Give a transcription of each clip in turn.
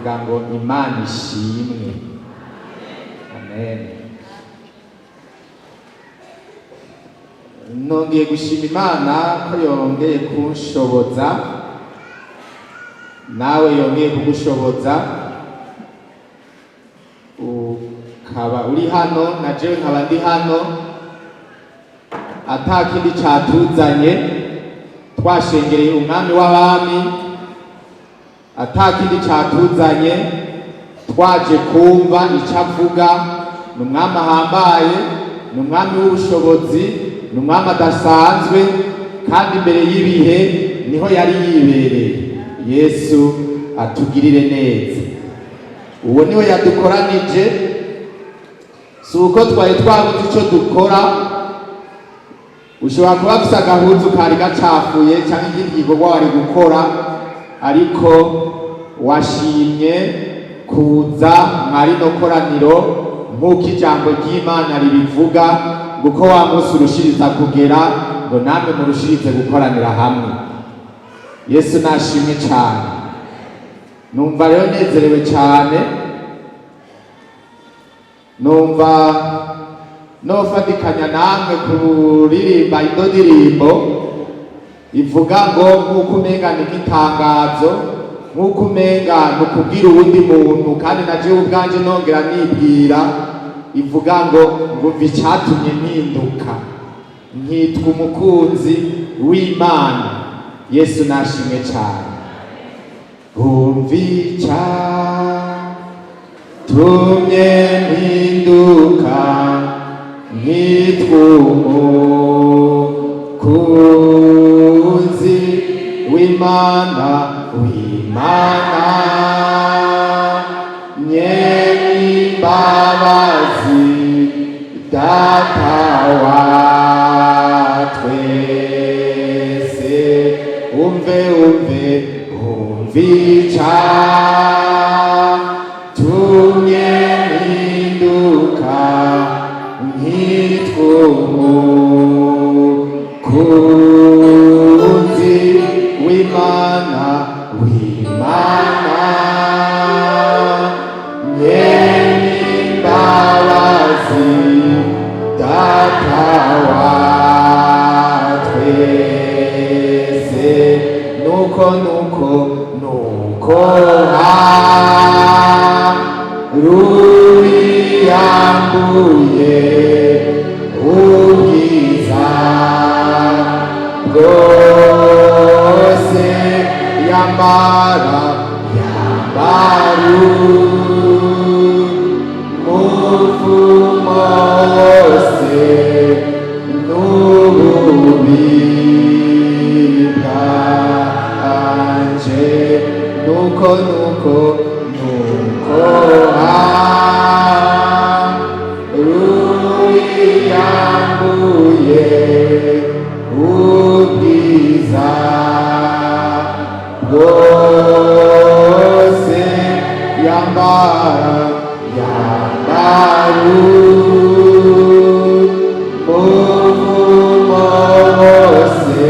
Vuga ngo Imana ishimwe. Amen. Nongeye gushima Imana ko yongeye kunshoboza, nawe yongeye kugushoboza, ukaba uri hano na jewe nkaba ndi hano, ata kindi catuzanye, twashengereye Umwami w'abami, ata kindi catuzanye, twaje kumva icyo avuga. Ni Umwami ahambaye, ni Umwami w'ubushobozi, ni Umwami adasanzwe, kandi imbere y'ibihe niho yari yibereye. Yesu atugirire neza. Uwo niwe yadukoranije, si uko twari twabuze icyo dukora. Ushobora kuba afise agahuzu kari gacafuye cyangwa ikindi gikorwa wari gukora, ariko washimye kuza mwa rino koraniro, nk'uko ijambo ry'Imana ribivuga ngo uko wa munsi urushiriza kugera, ngo namwe murushirize gukoranira hamwe. Yesu nashimwe cyane. Numva rero nezerewe cyane, numva nofatikanya namwe kuririmba ino ndirimbo ivuga ngo nk'uko umenga ni nk'itangazo, nk'uko umenga ni ukubwira uwundi muntu, kandi na jewe ubwanje nongera nibwira, ivuga ngo ngumva icyatumye mpinduka nkitwa umukunzi w'Imana. Yesu nashimwe cyane. Umva icyatumye mpinduka nkitwa umukunzi w'Imana, w'Imana nyemimbabazi, Data wa twese. Umve, umve, umve icyatumye mpinduka nkitwa umukunzi w'Imana, w'Imana nyemimbabazi, Data wa twese. Nuko, nuko, nuko haruyambuye ubwiza bwose, yambara, yambara umuvumo wose n'ububi bwanje. Nuko, nuko, nuko haruyambuye ubwiza bwose, yambara, yambara umuvumo wose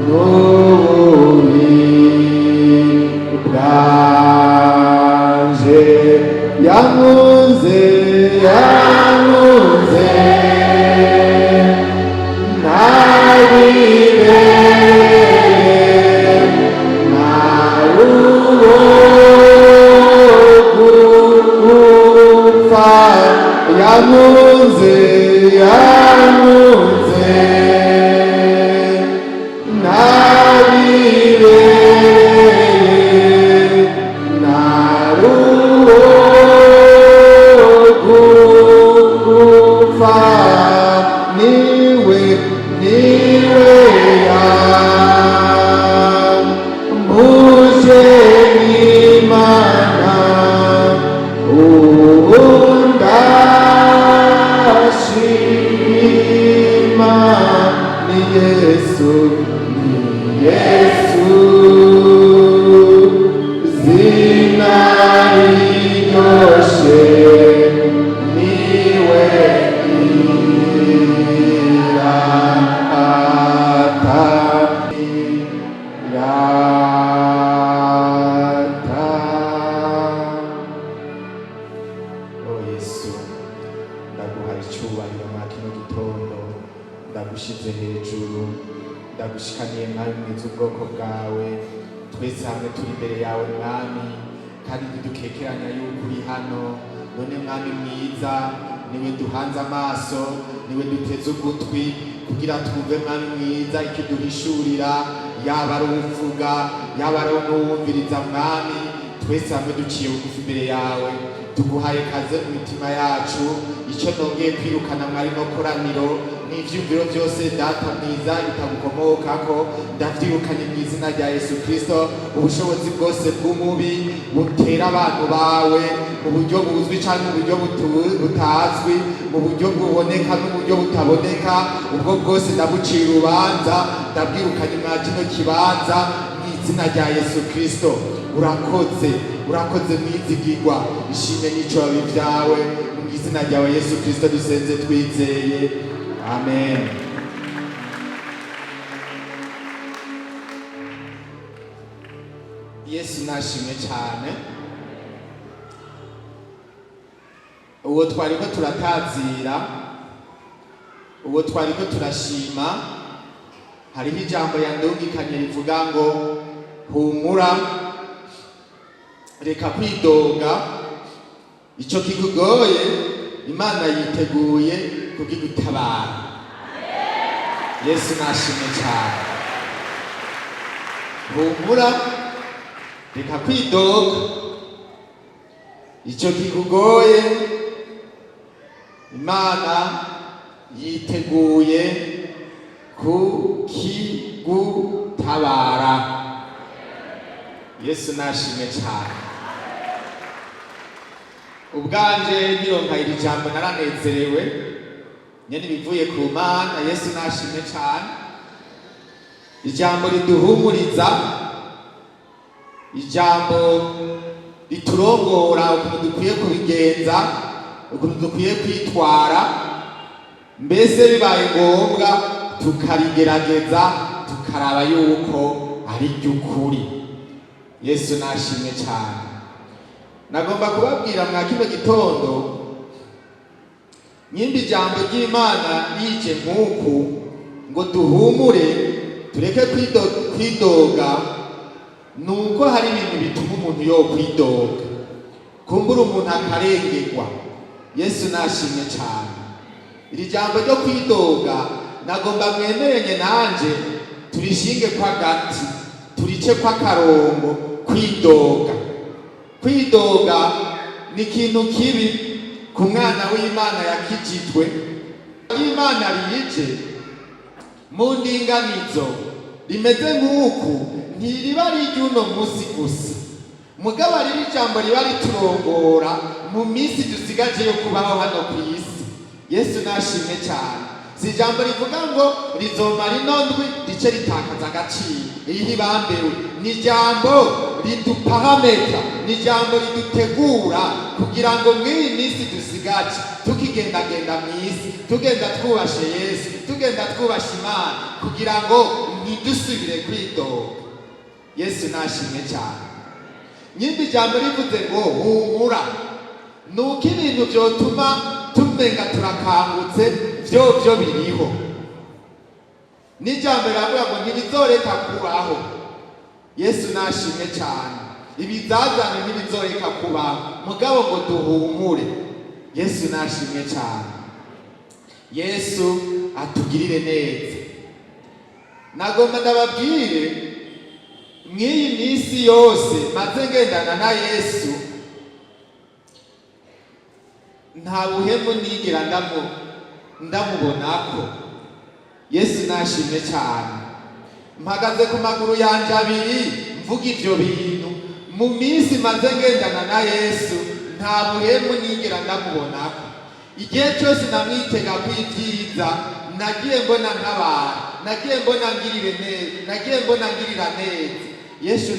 n'ububi bwanje. Yankunze, yankunze ntabibereye, ntaruwo gupfa. Yankunze, yankunze ntabibereye, ntaruwo gupfa. Niwe, niwe yambuje n'Imana, ubu ndashima. Ni Yesu, ni Yesu, zina riryoshe, niwe irata irata. Icyubahiro mwa kino gitondo, ndagushize hejuru, ndagushikaniye, Mwami mwiza, ubwoko bwawe. Twese hamwe turi imbere yawe, Mwami, kandi ntidukekeranya yuko uri hano. None Mwami mwiza, niwe duhanze amaso, niwe duteze ugutwi kugira twumve, Mwami mwiza, icyo duhishurira, yaba ari uwuvuga, yaba ari n'uwumviriza. Mwami, twese hamwe duciye bugufi imbere yawe, tuguhaye kaze mu mitima yacu. Icyo nongeye kwirukana mwari no koraniro n'ivyumviro byose, Data mwiza, bitagukomokako, ndavyirukanye mu izina rya Yesu Kristo. Ubushobozi bwose bw'umubi butera abantu bawe mu buryo buzwi cyangwa mu buryo butazwi, mu buryo buboneka n'uburyo butaboneka, ubwo bwose ndabucira urubanza, ndabwirukanye mwa kino kibanza mu izina rya Yesu Kristo. Urakoze, urakoze mwizigirwa. Ishimwe n'icubahiro byawe, mu izina ryawe Yesu Kristo dusenze twizeye, amen. Yesu nashimwe cyane. Uwo twariko turatazira, uwo twariko turashima, hariho ijambo yandungikanye rivuga ngo: "Humura, reka kwidoga, icyo kikugoye Imana yiteguye kukigutabara." Yesu nashimwe cyane. Humura, reka kwidoga, icyo kikugoye Imana yiteguye kukigutabara. Yesu nashimwe cyane. Ubwanje nkironka iri jambo naranezerewe nyene, ibivuye ku Mana. Yesu nashimwe cyane. Ijambo riduhumuriza, ijambo riturongora ukuntu dukwiye kubigenza, ukuntu dukwiye kwitwara, mbese bibaye ngombwa tukarigerageza, tukaraba yuko ari ry'ukuri. Yesu nashimwe cyane. Nagomba kubabwira mwa kino gitondo, nyimba ijambo ry'Imana rije nk'uku ngo duhumure, tureke kwidoga, nuko hari ibintu bituma umuntu yo kwidoga, kumbura umuntu akarengerwa. Yesu nashimwe cyane. Iri jambo ryo kwidoga nagomba mwemerenye nanje turishinge kw'agati, turice kw'akarongo. Kwidoga, kwidoga ni ikintu kibi ku mwana w'Imana yakijijwe. Imana rije mu ndinganizo rimeze nk'uku, ntiriba ari iry'uno munsi gusa, mugabo ari ijambo riba riturongora mu minsi dusigaje yo kubaho hano ku isi. Yesu nashimwe cyane. Si ijambo rivuga ngo rizomara ino ndwi rice ritakaza agaciro, iyo ibambewe. Ni ijambo riduparameta, ni ijambo ridutegura kugira ngo mw'iyi minsi dusigaje tukigendagenda mu isi, tugenda twubashe Yesu, tugenda twubashe Imana, kugira ngo ntidusubire kwidoga. Yesu nashimwe cyane. Nyimba ijambo rivuze ngo humura, nuko ibintu vyotuma tumenga turakangutse vyovyo biriho, n'ijambo riravuga ngo ntibizoreka kubaho. Yesu nashimwe cyane. Ibizazane ntibizoreka kubaho, mugabo ngo duhumure. Yesu nashimwe cyane. Yesu atugirire neza. Nagomba ndababwire, mw'iyi minsi yose maze ngendana na Yesu, nta buhemu nigera ndamubonako. Yesu nashimwe cyane. Mpagaze ku maguru yanje abiri mvuga ivyo bintu. Mu minsi maze ngendana na Yesu, nta buhemu nigera ndamubonako. Igihe cyose namwitega ko ibyiza, nagiye mbona ntabara, nagiye mbona ngirire neza, nagiye mbona ngirira neza. Yesu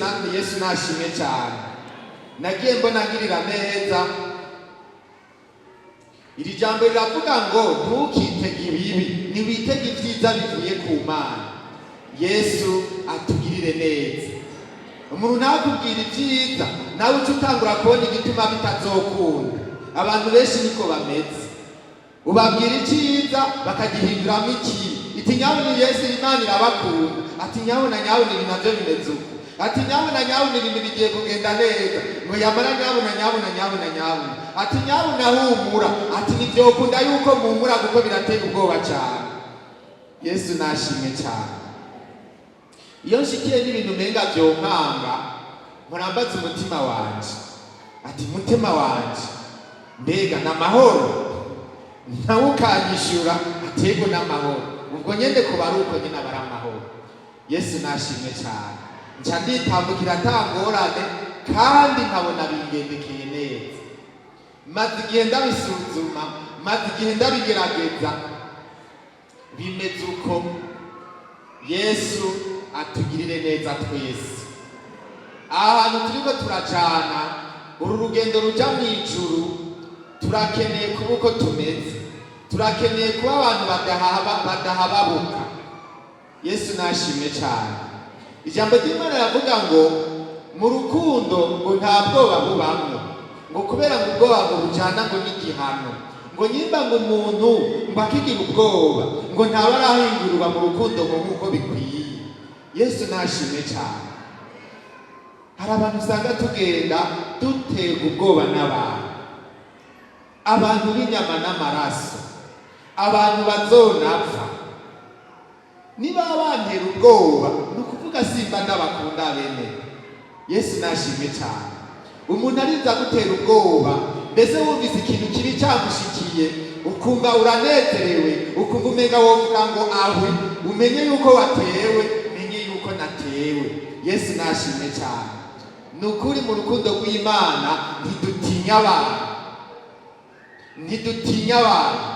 nashimwe cyane. Nagiye mbona ngirira neza. Iri jambo riravuga ngo ntukitege ibibi, niwitege ibyiza bivuye ku Mana. Yesu atugirire neza. Umuntu ntakubwira ibyiza, nawe uca utangura kubona igituma bitazokunda. Abantu benshi niko bameze. Ubabwira icyiza bakagihinduramo ikibi. Iti nyabuna Yesu, Imana irabakunda. Ati nyabuna, nyabuna, ibi nabyo bimeze uko. Ati nyabuna, nyabuna, ibintu bigiye kugenda neza. Ngo yamara nyabuna, nyabuna, nyabuna, nyabuna. Ati nyabuna, humura. Ati ntibyokunda yuko muhumura kuko birateye ubwoba cyane. Yesu nashimwe cyane. Iyo nshikiye n'ibintu umenga vyonkanga, murambaza umutima wanje, ati mutima wanje, mbega n'amahoro? Nawe ukanyishura ati yego, n'amahoro. Ubwo nyene kuba ari uko nyene, aba ari amahoro. Yesu nashimwe cyane. Nca nditambukira ata ngorane, kandi nkabona bingendekeye neza. Maze igihe ndabisuzuma, maze igihe ndabigerageza, bimeze uko. Yesu atugirire neza twese. Aha hantu turiko turajana, uru rugendo ruja mu ijuru, turakeneye kuba uko tumeze, turakeneye kuba abantu badahababuka. Yesu nashimwe cyane. Ijambo ry'Imana riravuga ngo mu rukundo ngo nta bwoba bubamwo, ngo kubera ngo ubwoba ngo bujana ngo n'igihano, ngo nyimba ngo umuntu ngo akigira ubwoba, ngo ntaba arahingurwa mu rukundo ngo nk'uko bikwiye. Yesu nashimwe cyane. Hari abantu usanga tugenda duterwa ubwoba n'abantu, abantu b'inyama n'amaraso, abantu bazonapfa. Niba bantera ubwoba, ni ukuvuga simba ndabakunda bene. Yesu nashimwe cyane. Umuntu arinza gutera ubwoba, mbese wumvise ikintu kibi cyamushikiye, ukumva uranezerewe, ukumva umenga wovuga ngo ahwe, umenye yuko watewe, umenye yuko natewe. Yesu nashimwe cyane. Ni ukuri, mu rukundo rw'Imana ntidutinya abantu, ntidutinya abantu,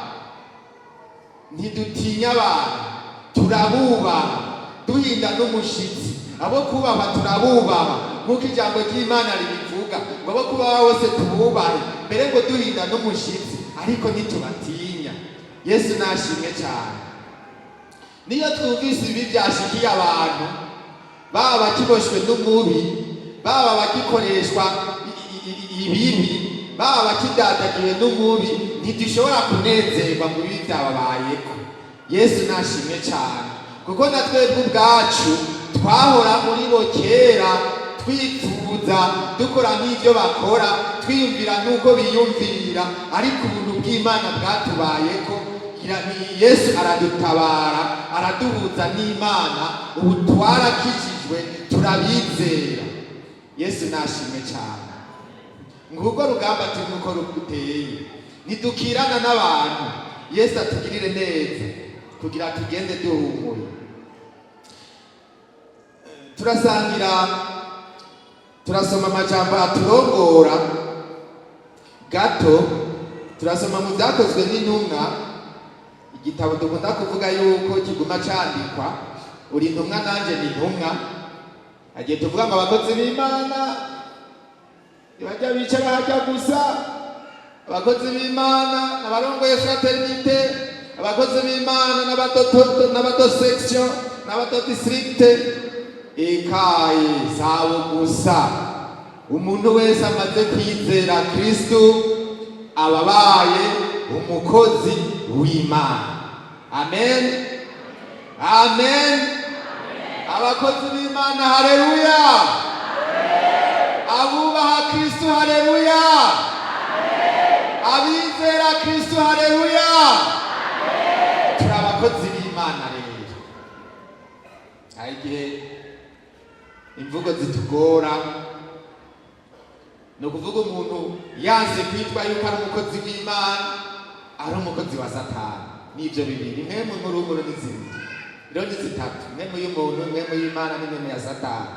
ntidutinya abantu. Turabubaha, duhinda n'umushitsi. Abo kubaha turabubaha, nk'uko ijambo ry'Imana ribivuga ngo abo kubaha bose tububahe, mbere ngo duhinda n'umushitsi, ariko ntitubatinya. Yesu nashimwe cyane. Niyo twumvise ibi byashikiye abantu, baba bakiboshwe n'umubi, baba bagikoreshwa ibibi, baba bakidadagiwe n'umubi, ntidushobora kunezerwa mu bibi byababayeko. Yesu nashimwe cyane, kuko na twebwe ubwacu twahora muri bo kera, twipfuza, dukora nk'ibyo bakora, twiyumvira nk'uko biyumvira, ariko ubuntu bw'Imana bwatubayeko. Yesu aradutabara, araduhuza n'Imana. Ubu twarakijijwe, turabizera. Yesu nashimwe cyane. Ngurwo rugamba turimo uko ruteye, ntidukirana n'abantu. Yesu atugirire neza kugira tugende duhumuye. Turasangira, turasoma amajambo aturongora gato. Turasoma mu Byakozwe n'Intumwa, igitabo dukunda kuvuga yuko kiguma candikwa. Uri intumwa, nanje ni intumwa. Hagiye tuvuga ngo abakozi b'Imana ntibajya bicara hajya gusa, abakozi b'Imana n'abarongoye fraternité, abakozi b'Imana n'abato section, n'abato district. Ekaye, sabo gusa. Umuntu wese amaze kwizera Kristu aba abaye umukozi w'Imana. Amen, amen. Abakozi b'Imana, haleluya! Abubaha Kristu, haleluya! Abizera Kristu, haleluya! Turi abakozi b'Imana. Rero hari igihe imvugo zitugora. Ni ukuvuga umuntu yanse kwitwa yuko ari umukozi w'Imana, ari umukozi wa Satani. N'ibyo bibiri, impwemu nkuru nkuru ni zibiri, rero ni zitatu: impwemu y'umuntu, impwemu y'Imana n'impwemu ya Satani.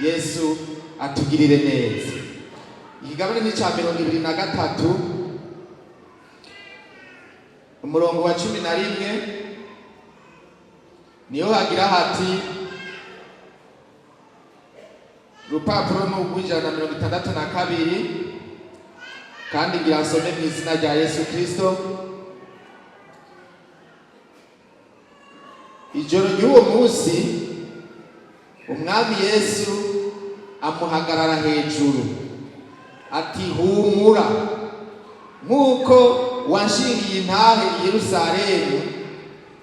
Yesu atugirire neza. Ikigabane ni icya 23, umurongo wa 11, niho hagira hati, urupapuro ni urw'162. Kandi ngira nsome mu izina rya Yesu Kristo. Ijoro ry'uwo munsi Umwami Yesu amuhagarara hejuru, ati humura, nk'uko wanshingiye intahe i Yerusalemu,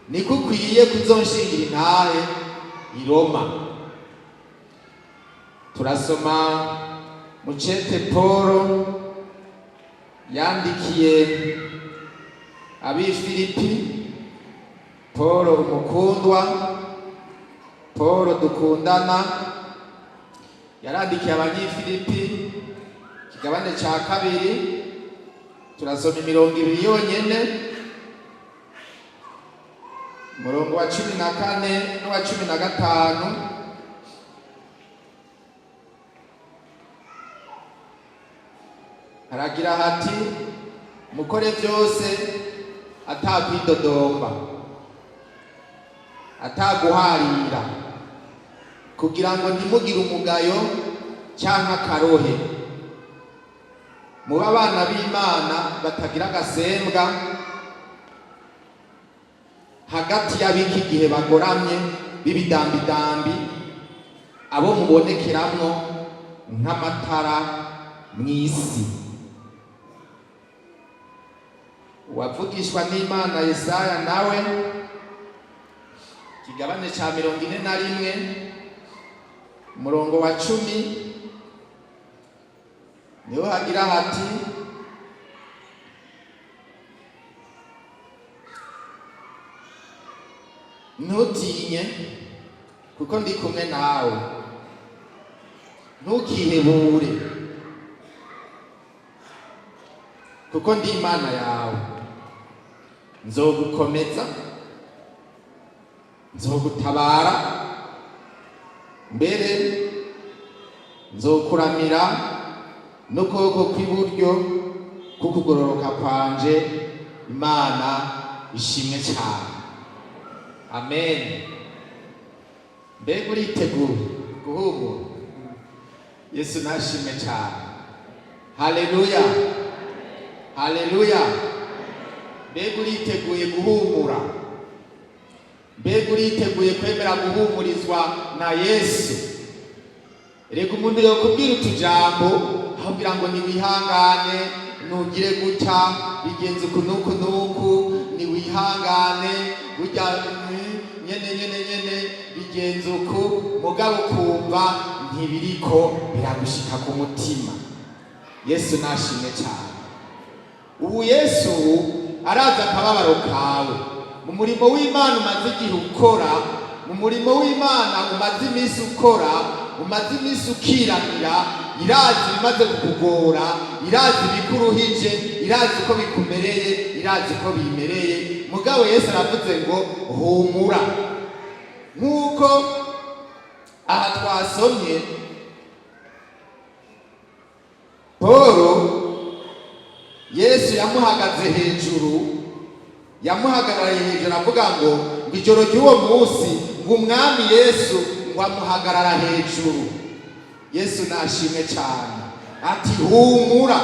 niko ukwiye kuzonshingira intahe i Roma. Turasoma mu cete Polo yandikiye ab'i Filipi. Polo umukundwa, Polo dukundana, yarandikiye Abanyifilipi ikigabane ca kabiri. Turasoma imirongo ibiri yonyene, umurongo wa 14 n'uwa 15. Haragira hati: "Mukore byose atakwidodomba, ataguharira, kugira ngo ntimugire umugayo canke akarohe, mube abana b'Imana batagira agasembwa hagati y'ab'iki gihe bagoramye b'ibidambidambi, abo mubonekeramwo nk'amatara mw'isi." Uwavugishwa n'Imana Yesaya nawe, ikigabane ca 41, umurongo wa 10, niho hagira hati: "Ntutinye, kuko ndi kumwe nawe, ntukihebure, kuko ndi Imana yawe, nzogukomeza, nzogutabara, mbere nzokuramira n'ukuboko kw'iburyo k'ukugororoka kwanje." Imana ishimwe cyane, amen. Mbega uriteguye guhumura? Yesu nashimwe cyane, haleluya, haleluya. Mbega uriteguye guhumura? Mbega uriteguye kwemera guhumurizwa na Yesu? Reka umuntu yokubwira utujambo akubwira ngo niwihangane, nugire gutya, bigenze uku nuku nuku, niwihangane, burya nyene nyene nyene bigenze uku, mugabo ukumva ntibiriko biragushika ku mutima. Yesu nashimwe cyane. Ubu Yesu arazi akababaro kawe mu murimo w'Imana umaze igihe ukora, mu murimo w'Imana umaze iminsi ukora, umaze iminsi ukiramira. Irazi ibimaze kukugora, irazi ibikuruhije, irazi uko bikumereye, irazi uko bimereye. Mugabo Yesu aravuze ngo humura. Nk'uko aha twasomye, Paul Yesu yamuhagaze hejuru, yamuhagarariye hejuru, avuga ngo ijoro ry'uwo munsi ngo Umwami Yesu ngo amuhagarara hejuru. Yesu nashimwe cyane. Ati: "Humura,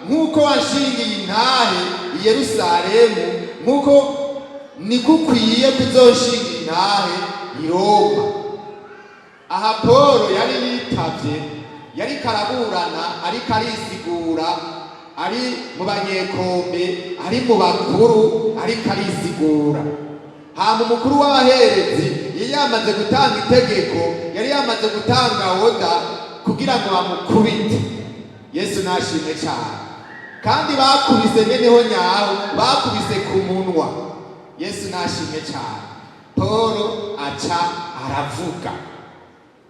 nk'uko wanshingiye intahe i Yerusalemu, nk'uko niko ukwiye kuzoshinga intahe i Roma." Aha Paul yari yitavye, yari karaburana, ariko arisigura, ari mu banyekombe, ari mu bakuru, ariko arisigura. Hama umukuru w'abaherezi yari yamaze gutanga itegeko, yari yamaze gutanga oda kugira ngo bamukubite. Yesu nashimwe cyane. Kandi bakubise nyeneho nyaho, bakubise ku munwa. Yesu nashimwe cyane. Paul aca aravuga,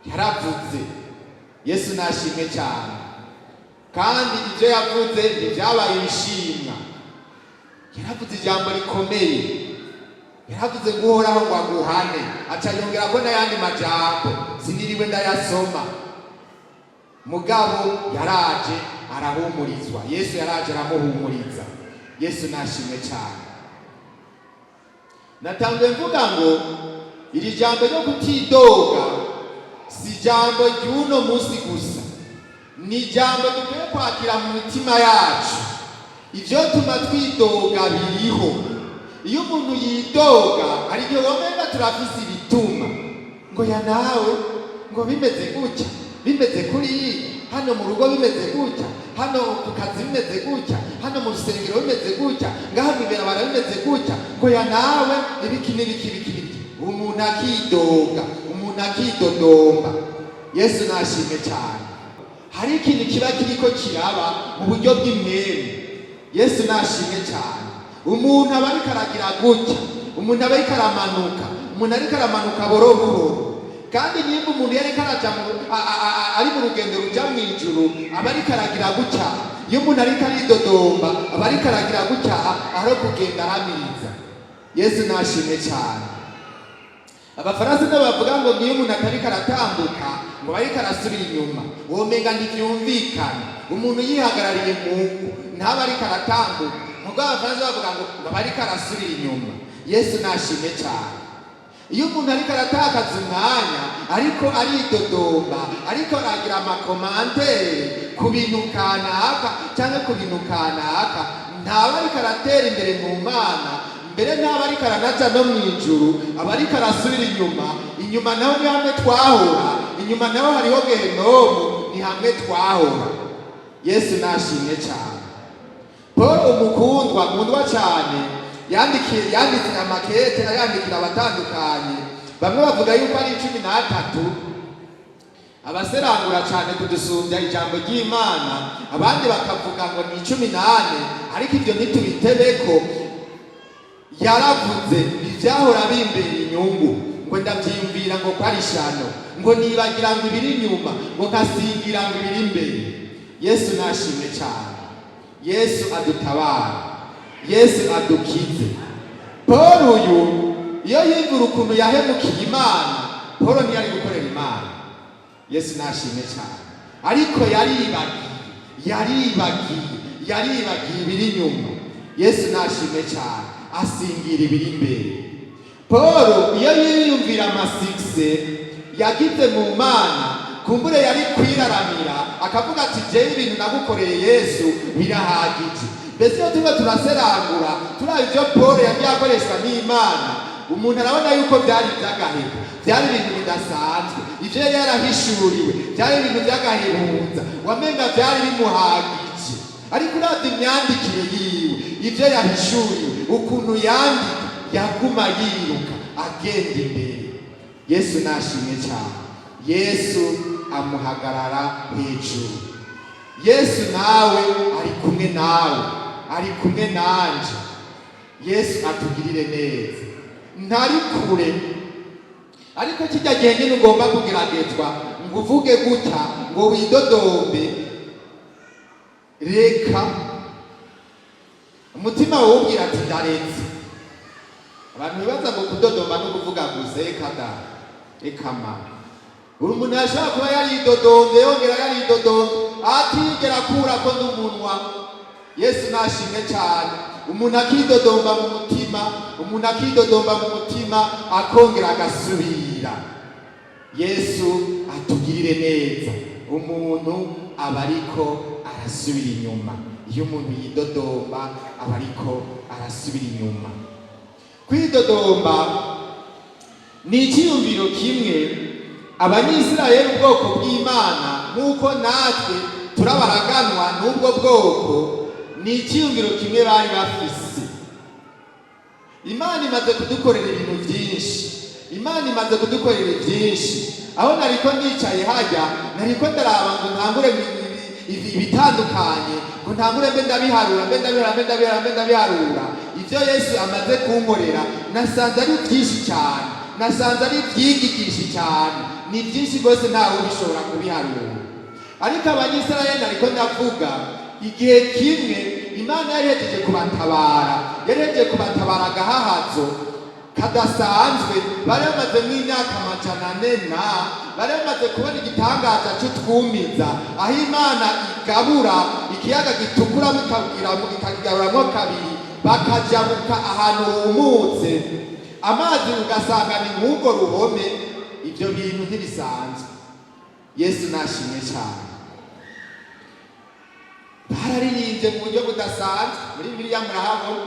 yaravuze. Yesu nashimwe cyane. Kandi ibyo yavuze ntibyabaye ibishimwa. Yaravuze ijambo rikomeye, yaravuze ngo Uhoraho ngo aguhane, aca yongera ko n'ayandi majambo siniriwe ndayasoma. Mugabo yaraje arahumurizwa, Yesu yaraje aramuhumuriza. Yesu nashimwe cyane. Natanguye mvuga ngo iri jambo ryo kutidoga si ijambo ry'uno munsi gusa, ni ijambo dukwiye kwakira mu mitima yacu. Ibyo tuma twidoga biriho. Iyo umuntu yidoga, hari igihe womenga turafise ibituma ngo ya nawe ngo bimeze gutya, bimeze kuriya, hano mu rugo bimeze gutya, Hano ku kazi bimeze gutya, hano mu rusengero bimeze gutya, ngaha mw'ibarabara bimeze gutya, ngo ya nawe ibiki n'ibiki, ibiki n'ibiki. Umuntu akidoga, umuntu akidodomba. Yesu nashimwe cyane. Hari ikintu kiba kiriko kiraba mu buryo bw'impwemu. Yesu nashimwe cyane. Umuntu aba ariko aragira gutya, umuntu aba ariko aramanuka, umuntu ariko aramanuka buhoro buhoro. Kandi nimba umuntu yariko araja ari mu rugendo ruja mu ijuru, aba ariko aragira gutya. Iyo umuntu ariko aridodomba, aba ariko aragira gutya, aho kugenda aramiriza. Yesu nashimwe cyane. Abafaransa nibo bavuga ngo niyo umuntu atariko aratambuka, ngo ariko arasubira inyuma. Womenga ntivyumvikana, umuntu yihagarariye muku ntaba ariko aratambuka. Mugo abafaransa bavuga ngo aba ariko arasubira inyuma. Yesu nashimwe cyane. Iyo umuntu ariko aratakaza umwanya, ariko aridodomba, ariko aragira ama commentaires ku bintu kanaka cyangwa ku bintu kanaka, ntaba ariko aratera imbere mu Mana. Mbere ntaba ariko aranaja no mu ijuru, aba ariko arasubira inyuma. Inyuma naho ni hamwe twahora, inyuma naho hariho gehenomu, ni hamwe twahora. Yesu nashimwe cyane. Paul umukundwa, nkundwa cyane, yanditse amakete ayandikira abatandukanye. Bamwe bavuga yuko ari 13, abaserangura cyane kudusumbya ijambo ry'Imana, abandi bakavuga ngo ni 14, ariko ibyo ntitubitebeko. Yaravuze: "Ibyahora bimbera inyungu, ngo ndabyiyumvira ngo ko ari ishano, ngo nibagira ngo ibiri inyuma, ngo nkasingira ngo ibiri imbere." Yesu nashimwe cyane. Yesu adutabara, Yesu adukize. Paul uyu, iyo yiyumvira ukuntu yahemukiye Imana, Paul ntiyari gukorera Imana. Yesu nashimwe cyane. Ariko yaribagiye, yaribagiye, yaribagiye ibiri inyuma. Yesu nashimwe cyane. Asingira ibiri imbere. Paul iyo yiyumvira ama succès yagize mu Mana, kumbure yari kwiraramira akavuga ati: "Jewe ibintu nagukoreye Yesu birahagije." Mbese iyo turiko turaserangura, turaba ibyo Paul yagiye akoreshwa n'Imana, umuntu arabona yuko byari iby'agaheka, byari ibintu bidasanzwe. Ibyo yari yarahishuriwe byari ibintu by'agahebunza, wamenga byari bimuhagije. Ariko uravye imyandikire yiwe, ibyo yahishuriwe, ukuntu yandika, yaguma yiruka agenda imbere. Yesu nashimwe cyane. Yesu amuhagarara hejuru. Yesu nawe ari kumwe nawe, ari kumwe nanje. Yesu atugirire neza. Ntari kure, ariko kijya gihe nyine ugomba kugeragezwa ngo uvuge gutya, ngo widodombe, reka umutima wubwira ati: "Ndaretse." Abantu bibaza ngo kudodomba no kuvuga gusa. Reka da, reka ma. Uri umuntu yashobora kuba yaridodombye, yongera yaridodombye, atigera akurako n'umunwa. Yesu nashimwe cyane. Umuntu akidodomba mu mutima, umuntu akidodomba mu mutima, akongera agasubira. Yesu atugirire neza. Umuntu aba ariko arasubira inyuma. Iyo umuntu yidodomba, aba ariko arasubira inyuma. Kwidodomba ni icyiyumviro kimwe Abanyisirayeli, ubwoko bw'Imana, nk'uko natwe turabaraganwa n'ubwo bwoko, ni icyiyumviro kimwe bari bafise. Imana imaze kudukorera ibintu byinshi, Imana imaze kudukorera byinshi. Aho nariko nicaye hajya, nariko ndaraba ngo ntangure ibitandukanye, ngo ntangure mbe ndabiharura, mbe ndabiharura, mbe ndabiharura, mbe ndabiharura ibyo Yesu amaze kunkorera. Nasanze ari byinshi cyane, nasanze ari ibyigigisha cyane, ni byinshi rwose, ntawe ubishobora kubiharura. Ariko Abanyisirayeli nariko ndavuga, igihe kimwe Imana yari yahejeje kubatabara, yari yahejeje kubatabara agahahazo kadasanzwe bari bamaze nk'imyaka 400, na bari bamaze kubona igitangaza cy'utwumiza, aho Imana igabura ikiyaga Gitukura, ikakigaburamwo kabiri, bakajabuka ahantu humutse, amazi ugasanga ni nk'urwo ruhome. Ibyo bintu ntibisanzwe. Yesu nashimwe cyane. Bararirimbye mu buryo budasanzwe. Muri Bibiliya murahabona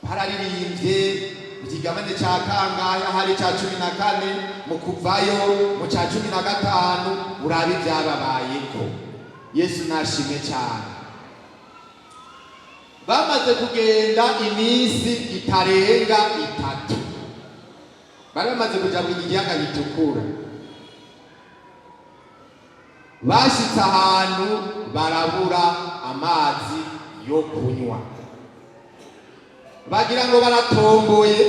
bararirimbye mu kigabane cya kangahe? Ahari cya 14 mu Kuvayo, mu cya 15 urabe ibyababayeko. Yesu nashimwe cyane. Bamaze kugenda iminsi itarenga 3, bari bamaze kuja mu kiyaga gitukura. Bashitse ahantu barabura amazi yo kunywa, bagira ngo baratomboye,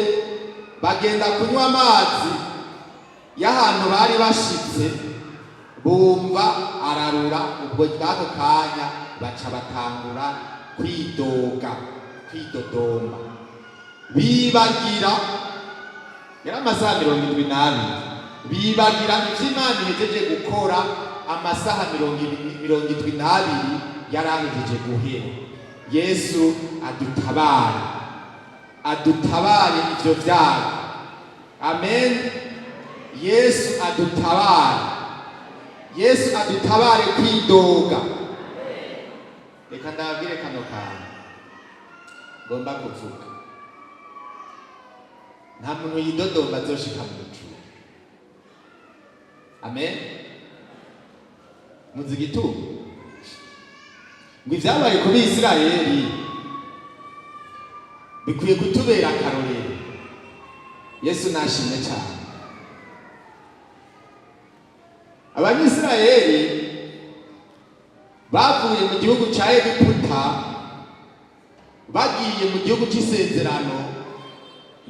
bagenda kunywa amazi y'ahantu bari bashitse, bumva ararura. Ubwo bw'ako kanya baca batangura kwidoga, kwidodomba, bibagira yari amasaha 72, bibagira ivyo Imana ihejeje gukora. Amasaha 72 yari ahejeje guhera. Yesu adutabare, adutabare ivyo vyago. Amen. Yesu adutabare, Yesu adutabare kwidoga. Reka ndababwire kano kantu ngomba kuvuga: nta muntu yidodomba azoshika mu ijuru. Amen. Muzi igituma? Ngo ivyabaye ku Bisirayeli bikwiye kutubera akarorero. Yesu nashimwe cyane. Abanyisirayeli bavuye mu gihugu cya Egiputa bagiye mu gihugu cy'isezerano,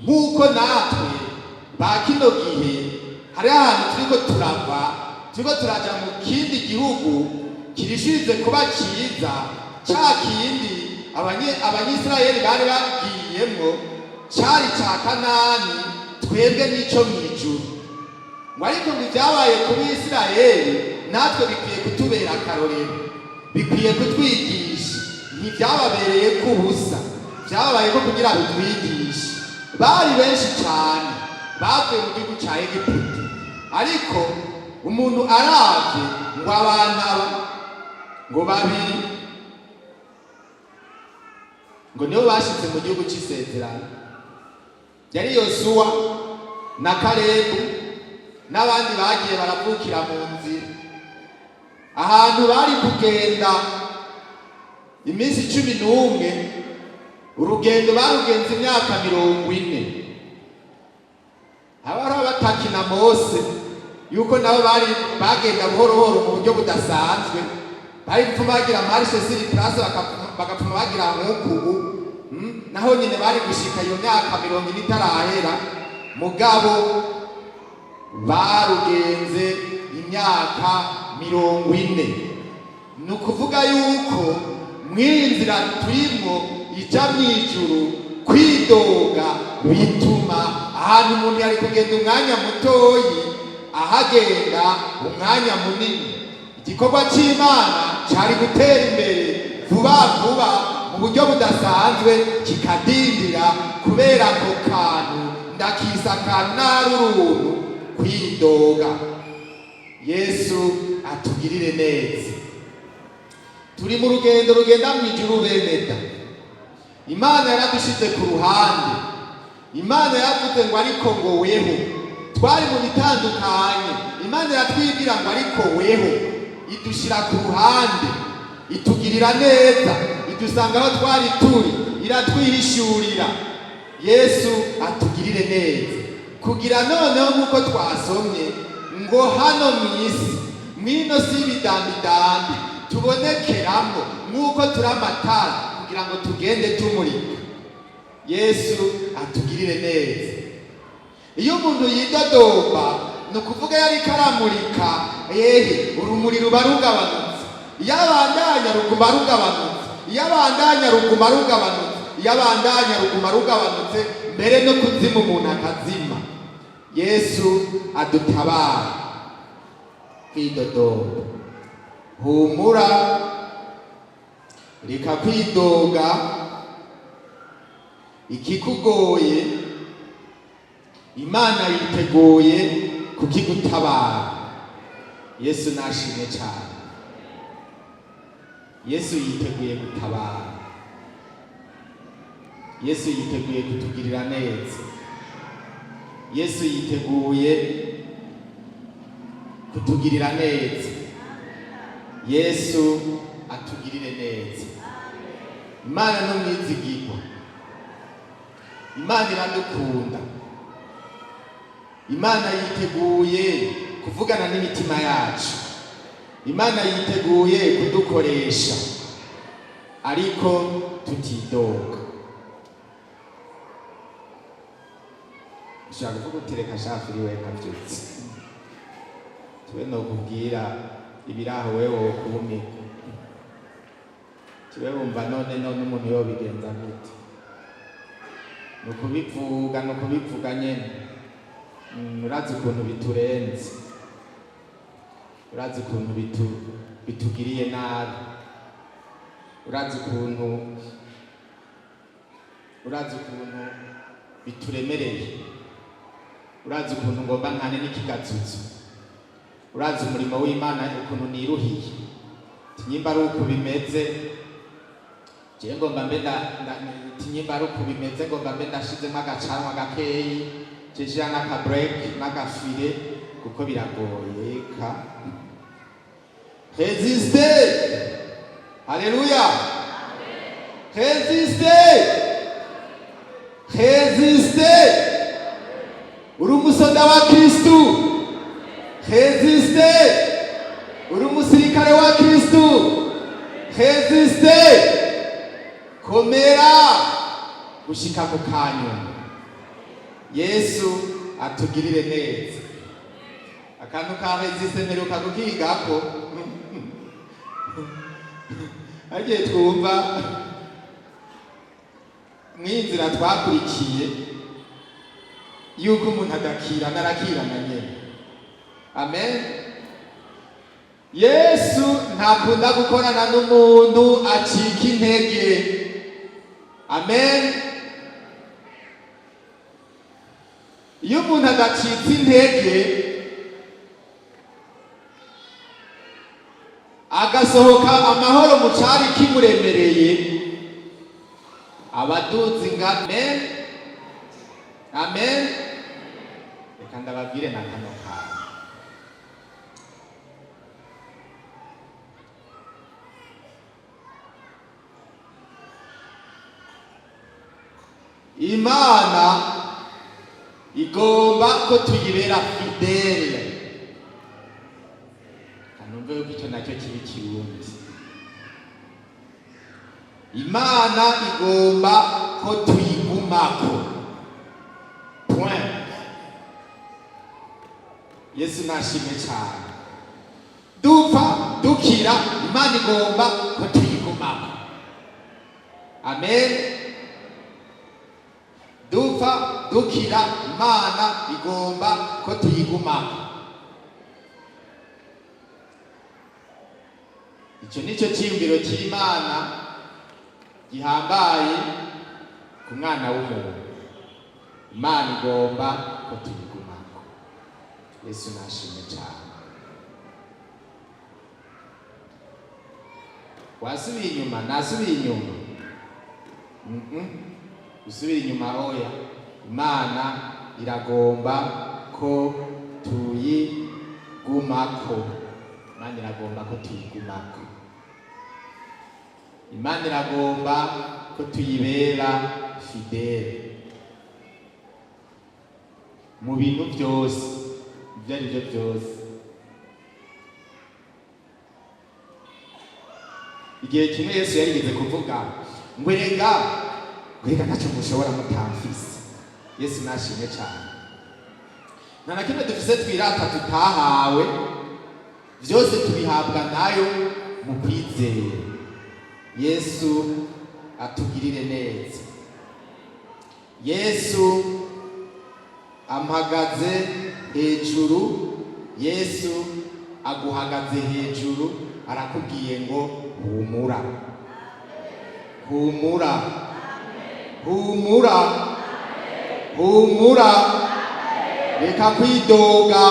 nk'uko natwe ba kino gihe hari ahantu turiko turava, turiko turaja mu kindi gihugu kirishirize kuba cyiza. Ca kindi Abanyisirayeli bari bagiyemwo cari ca Kanani, twebwe n'ico mw'ijuru. Ngo ariko ngo ibyabaye ku Bisirayeli natwe bikwiye kutubera akarorero, bikwiye kutwigisha. Ntibyababereye ko ubusa, byababaye ko kugira bitwigishe. Bari benshi cyane bavuye mu gihugu cya Egiputa, ariko umuntu aravye ngo abantu aba ngo babiri ngo nibo bashitse mu gihugu cy'isezerano, yari Yosuwa na Kalebu n'abandi bagiye baravukira mu nzira. Ahantu bari kugenda iminsi 11, urugendo barugenze imyaka 40. Abari batakina Mose yuko nabo bari bagenda buhoro buhoro mu buryo budasanzwe, bari gupfuma bagira marche sur place, bagapfuma bagira nk'uku, naho nyine bari gushika iyo myaka 40 itarahera. Mugabo barugenze imyaka 40. Ni ukuvuga yuko mw'inzira turimwo ija mw'ijuru, kwidoga bituma ahantu umuntu yari kugenda umwanya mutoyi ahagenda umwanya munini. Igikorwa cy'Imana cyari gutera imbere vuba vuba mu buryo budasanzwe kikadindira kubera ako kantu, ndakisa akantu n'ahari uruntu, kwidoga. Yesu atugirire neza. Turi mu rugendo rugenda mu ijuru, beneda. Imana yaradushize ku ruhande. Imana yaravuze ngo ariko ngo weho, twari mu bitandukanye, Imana iratwibwira ngo ariko weho, idushyira ku ruhande, itugirira neza, idusanga aho twari turi, iratwihishurira. Yesu atugirire neza kugira noneho nk'uko twasomye ngo hano mu isi, mw'ino si y'ibidambidambi, tubonekeramo nk'uko turi amatara kugira ngo tugende tumurika. Yesu atugirire neza. Iyo umuntu yidodomba, ni ukuvuga yariko aramurika, ehe, urumuri ruba rugabanutse. Iyo abandanya ruguma rugabanutse, iyo abandanya ruguma rugabanutse, iyo abandanya ruguma rugabanutse, mbere no kuzima umuntu akazima. Yesu adutabara kwidodomba. Humura, reka kwidoga. Ikikugoye Imana yiteguye kukigutabara. Yesu nashimwe cyane. Yesu yiteguye gutabara, Yesu yiteguye kutugirira neza, Yesu yiteguye kutugirira neza. Yesu atugirire neza. Imana ni umwizigirwa, Imana iradukunda, Imana yiteguye kuvugana n'imitima yacu, Imana yiteguye kudukoresha, ariko tutidoga. Ushobora kuvuga uti: "Reka shafiri, we nkavyutse tube nokubwira ibiraho, wewe wokubumirwa." Tube wumva none umuntu yobigenza gute? Ni ukubivuga, ni ukubivuga nyene. Urazi ukuntu biturenze, urazi ukuntu bitugiriye nabi, urazi ukuntu bituremereye, urazi ukuntu ngomba ntane n'ikigazuzo, urazi umurimo w'Imana ukuntu niruhiye. Tinyimba ari uku bimeze, jewe ngomba mbe tinyimba ari uku bimeze, ngomba mbe ndashizemo agacanwa gakeyi, cishira n'aka break n'agafire, kuko biragoye. Ka résiste. Haleluya! Résiste, résiste. Uri umusoda wa Kristu, résiste. Uri umusirikare wa Kristu, résiste. Komera gushika ku kanyuma. Yesu atugirire neza. Akantu ka résiste mperuka kukigako, hagiye twumva mw'inzira twakurikiye yuko umuntu adakirana, arakirana nyene. Amen. Yesu ntakunda gukorana n'umuntu acika intege. Amen. Iyo umuntu adacitse intege, agasohoka amahoro mu cari kimuremereye, abaduzi nga. Amen, amen. Reka ndababwire na kano kantu. Imana igomba ko tuyibera fidèle. Kanumve yuko icyo nacyo kibi kirundi. Imana igomba ko tuyigumako, point. Yesu nashimwe cyane. Dupfa, dukira, Imana igomba ko tuyigumako. Amen. Dupfa, dukira, Imana igomba ko tuyigumako. Icyo nicyo cyiyumviro cy'Imana gihambaye ku mwana w'umuntu. Imana igomba ko tuyigumako. Yesu nashimwe cyane. Wasubiye inyuma, nasubiye inyuma. Usubira inyuma, oya. Imana iragomba ko tuyigumako. Imana iragomba ko tuyigumako. Imana iragomba ko tuyibera fidèle mu bintu byose, ibyo ari byo byose. Igihe kimwe Yesu yarigeze kuvuga ngo: "Erega, ngo erega ntacyo mushobora mutamfise." Yesu nashimwe cyane. Nta na kimwe dufise twirata tutahawe, byose tubihabwa nayo mu kwizera. Yesu atugirire neza. Yesu ampagaze hejuru, Yesu aguhagaze hejuru, arakubwiye ngo: "Humura, humura, humura, humura, reka kwidoga."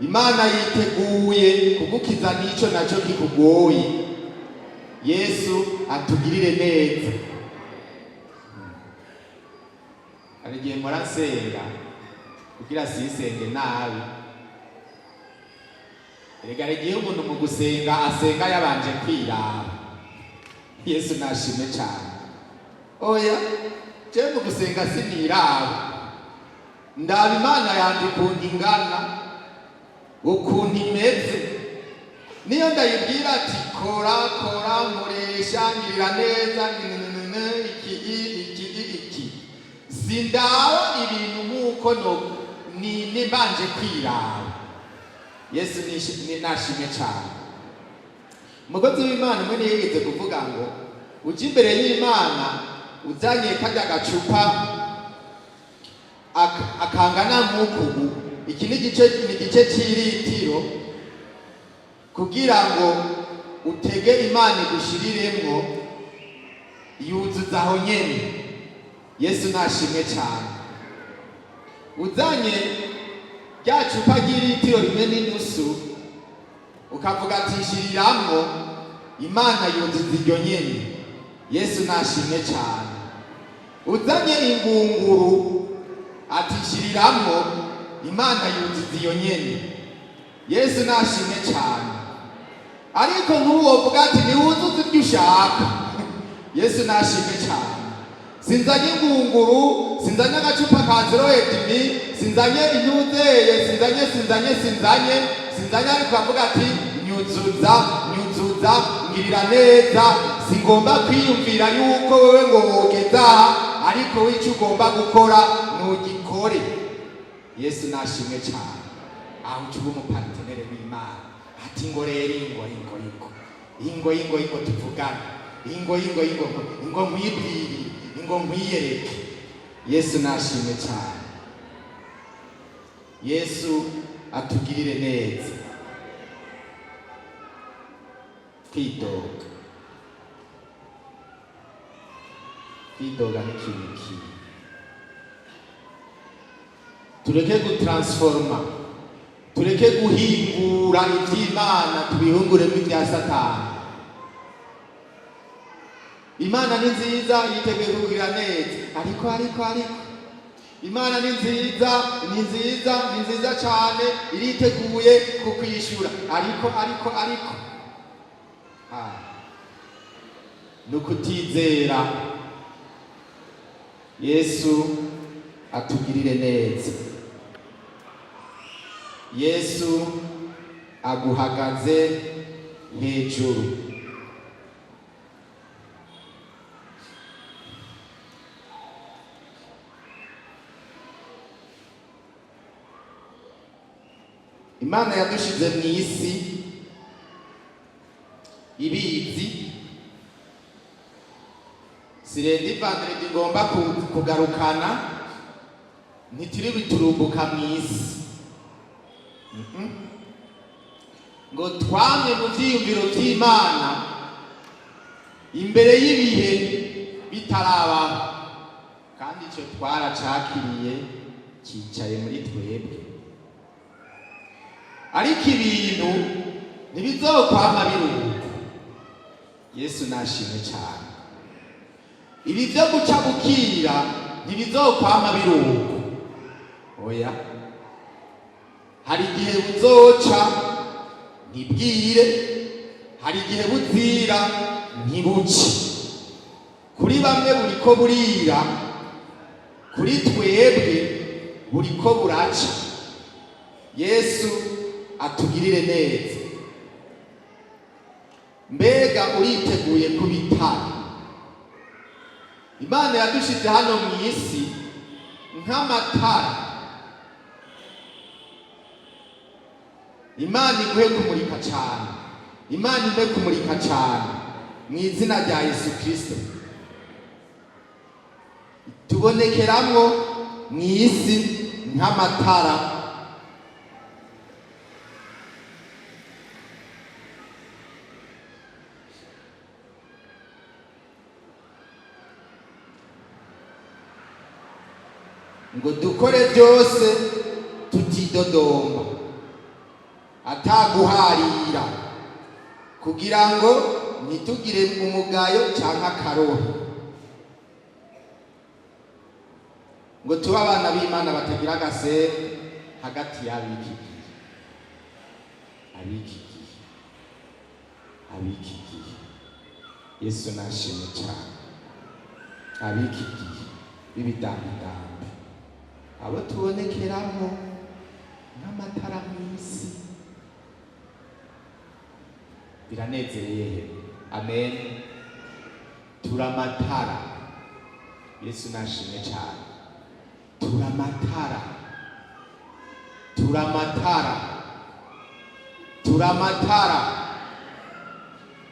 Imana yiteguye kugukiza n'icyo nacyo kikugoye. Yesu atugirire neza. Hari igihe mpora nsenga kugira sisenge nabi. Erega hari igihe umuntu mu gusenga asenga yabanje kwiraba. Yesu nashimwe cyane. Oya, je mu gusenga siniraba, ndaba Imana yanjye ukuntu ingana, ukuntu imeze. Niyo ndayibwira ati: "Kora, kora, nkoresha, ngirira neza, nginenene, iki iki iki." Sindaba ibintu nk'uko no ni mbanje kwiraba. Yesu nashimwe cyane. Umukozi w'Imana umwe ntiyigeze kuvuga ngo ujye imbere y'Imana uzanye karya gacupa akangana nk'uku, iki ni igice cy'iritiro, kugira ngo utege Imana igushiriremwo, yuzuza aho nyene. Yesu nashimwe cyane. Uzanye rya cupa ry'iritiro rimwe n'inusu, ukavuga ati: "Nshiriramwo," Imana yuzuza iryo nyene. Yesu nashimwe cyane. Uzanye ingunguru ati: "Nshiriramwo," Imana yuzuza iyo nyene. Yesu nashimwe cyane. Ariko nk'ubu wovuga ati: "Niwuzuze ibyo ushaka." Yesu nashimwe cyane. Sinzanye ingunguru, sinzanye agacupa ka 0,5, sinzanye inyuzeye, sinzanye, sinzanye, sinzanye, sinzanye, ariko avuga ati: "Nyuzuza, nyuzuza, ngirira neza. Singomba kwiyumvira yuko wewe ngo wogeza aha, ariko w'icyo ugomba gukora nugikore." Yesu nashimwe cyane. Aho uca uba umu partenaire w'Imana, ati: "Ngo rero ingo, ingo, ingo, ingo, ingo, ingo, tuvugane, ingo, ingo, ingo, ingo, nkwibwirire, ingo nkwiyereke." Yesu nashimwe cyane. Yesu atugirire neza. Kwidoga, kwidoga ni ikintu kibi. Tureke gutransforma, tureke guhingura iby'Imana tubihunguremo ibya Satani. Imana ni nziza, yiteguye kugira neza, ariko Imana ni nziza, ni nziza, ni nziza cyane, iriteguye kukwishura, ariko ni ukutizera. Yesu atugirire neza. Yesu aguhagaze hejuru. Imana yadushize mu isi ibizi. Si lundi, vendredi ngomba kugarukana, ntituri biturumbuka mu isi. Ngo twamye mu vyiyumviro vy'Imana imbere y'ibihe bitarabaho, kandi ico twaracakiriye, cicaye muri twebwe. Ariko ibintu ntibizokwama biruko. Yesu nashimwe cyane. Ibi byo guca bukira ntibizokwama biruko. Oya, hari igihe buzoca ntibwire, hari igihe buzira ntibuce. Kuri bamwe buriko burira, kuri twebwe buriko buraca. Yesu atugirire neza. Mbega uriteguye kubitara? Imana yadushize hano mu isi nk'amatara. Imana iguhe kumurika cyane, Imana impe kumurika cyane mu izina rya Yesu Kirisito. Tubonekeramwo mu isi nk'amatara. Ngo dukore byose tutidodomba, ataguharira, kugira ngo ntitugire umugayo cyangwa akarohe, ngo tube abana b'Imana batagira agasebe hagati y'ab'iki gihe. Ab'iki gihe, ab'iki gihe, Yesu nashimwe cyane. Ab'iki gihe b'ibidambidambi, abo tubonekeramo nk'amatara mu isi, biranezereye he? Amen. Turamatara. Yesu nashimwe cyane. Turamatara, turamatara, turamatara,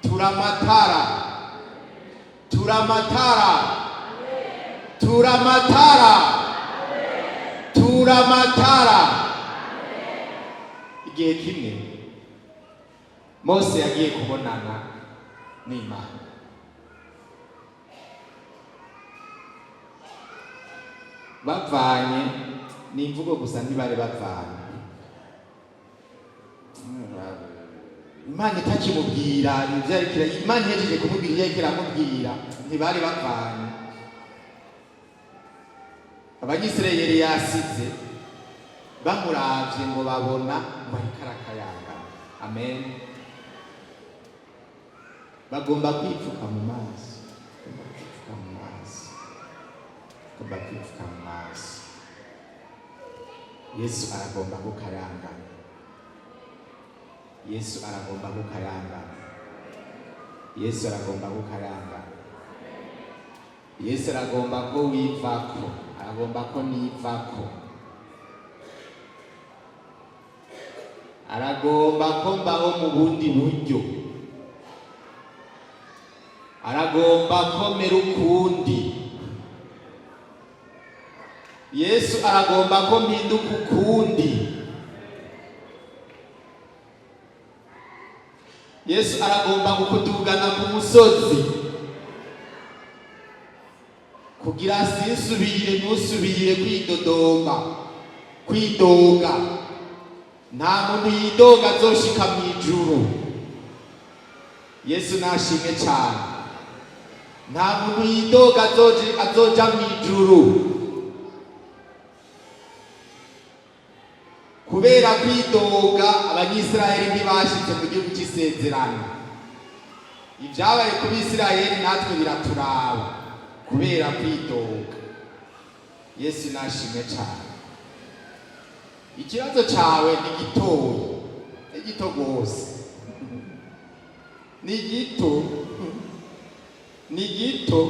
turamatara, turamatara, turamatara, turamatara. Igihe kimwe Mose yagiye kubonana n'Imana. Bavanye ni imvugo gusa, ntibari bavanye. Imana itakimubwira ibyo ariko, Imana ihejeje kumubwira ibyo ariko iramubwira, ntibari bavanye. Abanyisirayeli yasize bamuravye ngo babona ngo ariko arakayangana. Amen. Bagomba kwipfuka mu maso, bagomba kwipfuka mu maso, bagomba kwipfuka mu maso. Yesu aragomba gukayangana. Yesu aragomba gukayangana. Yesu aragomba gukayangana. Yesu aragomba ko wivako, aragomba ko nivako, aragomba ko mbaho mu bundi buryo, aragomba ko mera ukundi. Yesu aragomba ko mpinduka ukundi. Yesu aragomba kukudugana ku musozi kugira sinsubire, ntusubire kwidodomba, kwidoga. Nta muntu yidoga azoshika mu ijuru. Yesu nashimwe cyane. Nta muntu yidoga azoja mu ijuru. Kubera kwidoga, Abanyisirayeli ntibashitse mu gihugu cy'isezerano. Ibyabaye ku Bisirayeli natwe biraturaba kubera kwidoga. Yesu nashimwe cyane. Ikibazo cyawe ni gitoyi, ni gito rwose, ni gito, ni gito,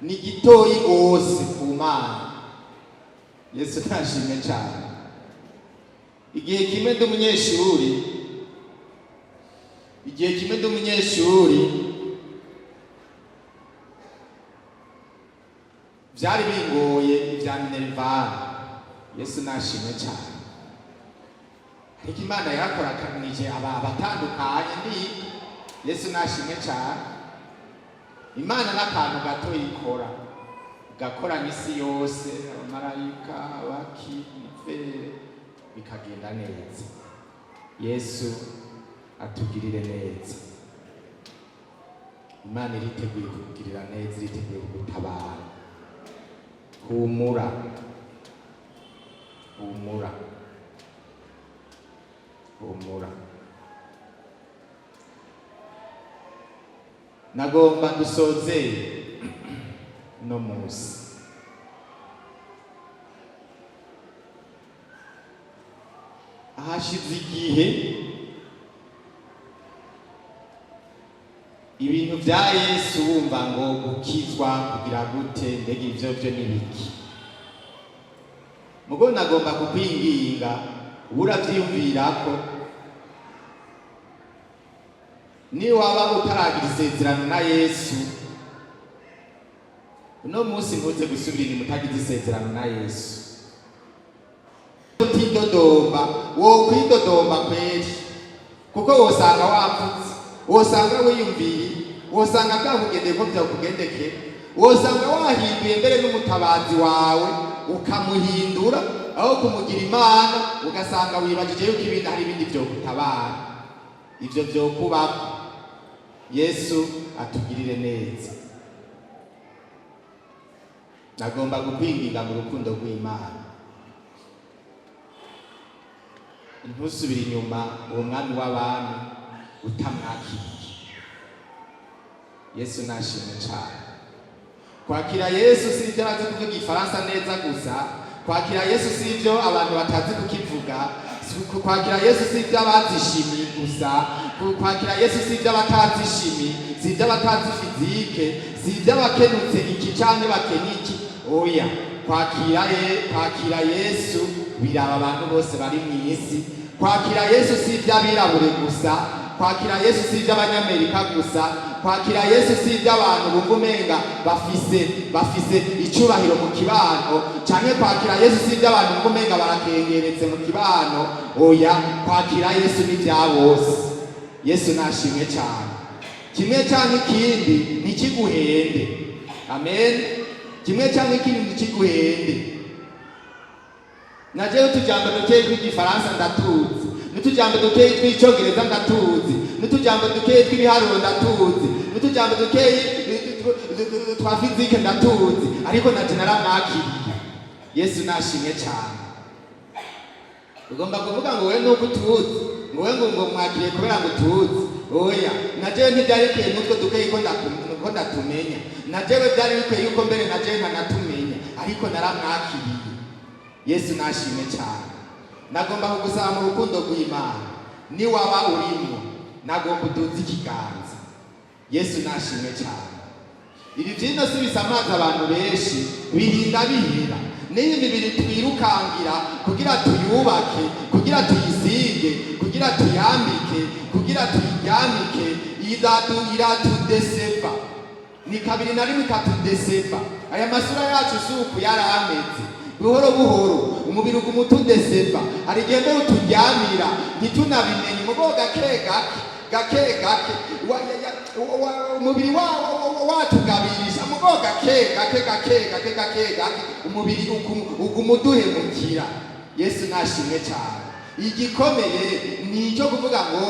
ni gitoyi rwose ku Mana. Yesu nashimwe cyane. Igihe kimwe ndi umunyeshuri, igihe kimwe ndi umunyeshuri, byari bingoye ibya minerval. Yesu nashimwe cyane. Ariko Imana yarakorakanije aba abatandukanye ndiga. Yesu nashimwe cyane. Imana n'akantu gato ikora, igakoranya isi yose, abamarayika, abaki, ifere, bikagenda neza. Yesu atugirire neza. Imana iriteguye kukugirira neza, iriteguye kugutabara. Humura, humura, humura. Nagomba dusozere no munsi. Hashize igihe ibintu bya Yesu wumva ngo gukizwa kugira gute, mbega ivyo byo ni biki? Mugo nagomba kukwinginga uravyiyumvirako, niwaba utaragira isezerano na Yesu uno munsi, ntuze gusubira inyuma utagize isezerano na Yesu. Utidodomba, wokwidodomba kweri, kuko wosanga wapfutse, wosanga wiyumviriye, wosanga bwakugendeye ko byakugendekera, wosanga wahinduye mbere n'umutabazi wawe ukamuhindura aho kumugira Imana, ugasanga wibagije yuko ibindi hari ibindi byogutabara. Ivyo vyokubako. Yesu atugirire neza. Nagomba kukwinginga mu rukundo rw'Imana. Ntusubire inyuma uwo mwami w'abami utamwakiriye. Yesu nashimwe cyane. Kwakira Yesu si ibyo abazi kuvuga igifaransa neza gusa. Kwakira Yesu si ibyo abantu batazi kukivuga. Kwakira Yesu si ibyo abazi chimie gusa. Kwakira Yesu si ibyo abatazi chimie, si ibyo abatazi physique, si ibyo abakenutse iki canke bakenya iki. Oya, kwakira Yesu biraba abantu bose bari mu isi. Kwakira Yesu si iby'abirabure gusa. Kwakira Yesu si iby'abanyamerika gusa. Kwakira Yesu si iby'abantu bumva umenga bafise icyubahiro mu kibano canke kwakira Yesu si iby'abantu bumva umenga barakengeretse mu kibano. Oya, kwakira Yesu ni ibya bose. Yesu nashimwe cyane. Kimwe canke ikindi ntikiguhende. Amen. Kimwe canke ikindi ntikiguhende. Najewe utujambo dukeyi tw'igifaransa ndatuzi, n'utujambo dukeyi tw'icyongereza ndatuzi, n'utujambo dukeyi tw'ibiharuro ndatuzi, n'utujambo dukeyi twa physique ndatuzi, ariko naje naramwakiriye. Yesu nashimwe cyane. Ugomba kuvuga ngo wewe nuko utuzi, ngo wewe ngo mwakiriye kubera ngo utuzi. Oya, najewe ntibyari bikwiye n'utwo dukeyi ko ndatumenya. Najewe byari bikwiye yuko mbere najewe ntanatumenya, ariko naramwakiriye. Yesu nashimwe cyane. Nagomba kugusaba mu rukundo rw'Imana, niwaba urimo, nagomba uduze ikiganza. Yesu nashimwe cyane. Ibi byino si bisamaza abantu benshi, birinda bihera. N'iyi mibiri twirukangira kugira tuyubake, kugira tuyisige, kugira tuyambike, kugira tuyiryamike, iratudeseva. Ni kabiri na rimwe ikatudeseva. Aya masura yacu si uku yari ameze. Buhoro buhoro umubiri uguma utudeseva. Hari igihe mbere uturyamira ntitunabimenye, mugo gake gake, gake gake, umubiri watugabirisha, mugo gake gake, gake gake, gake gake, umubiri uguma uduhemukira. Yesu nashimwe cyane. Igikomeye ni icyo kuvuga ngo: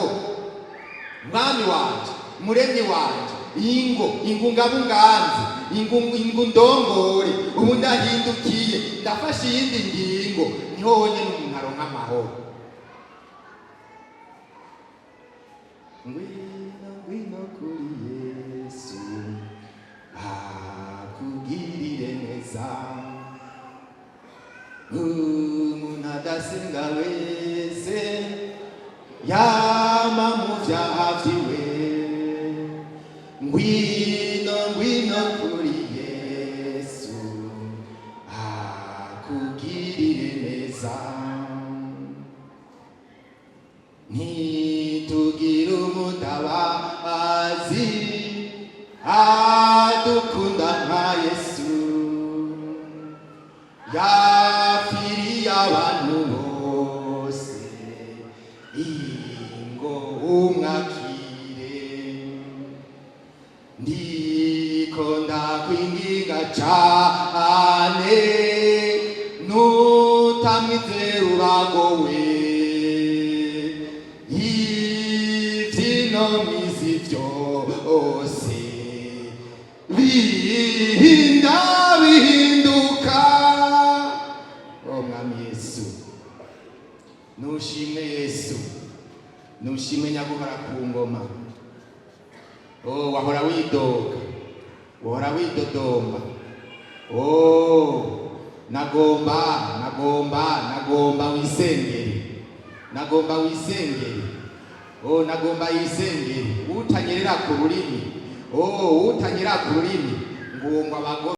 "Mwami wanje, muremyi wanje, ingo ingungabunganze, ingo ndongore, ubu ndahindukiye, ndafashe iyindi ngingo." Niho honyine umuntu aronka amahoro. Ngwino, ngwino kuri Yesu akugirire neza. Umuntu adasenga wese yama mu vyaha vyiwe. Ngwino, ngwino kuri Yesu akugirire neza. Ntitugira umutabazi adukunda nka Yesu. Yapfiriye abantu bose, ingo umwakire. Ndiko ndakwinginga cane, nutamwizera uragowe. Ivyino mw'isi vyose bihinda bihinduka. O Mwami Yesu, nushimwe. Yesu nushimwe, nyaguhora ku ngoma. Oh, wahora widoga, wahora widodomba. Oh, nagomba, nagomba, nagomba wisengere, nagomba wisengere. Oh, nagomba yisengere. Utanyerera ku rurimi, oh, utanyerera ku rurimi ngo abagore.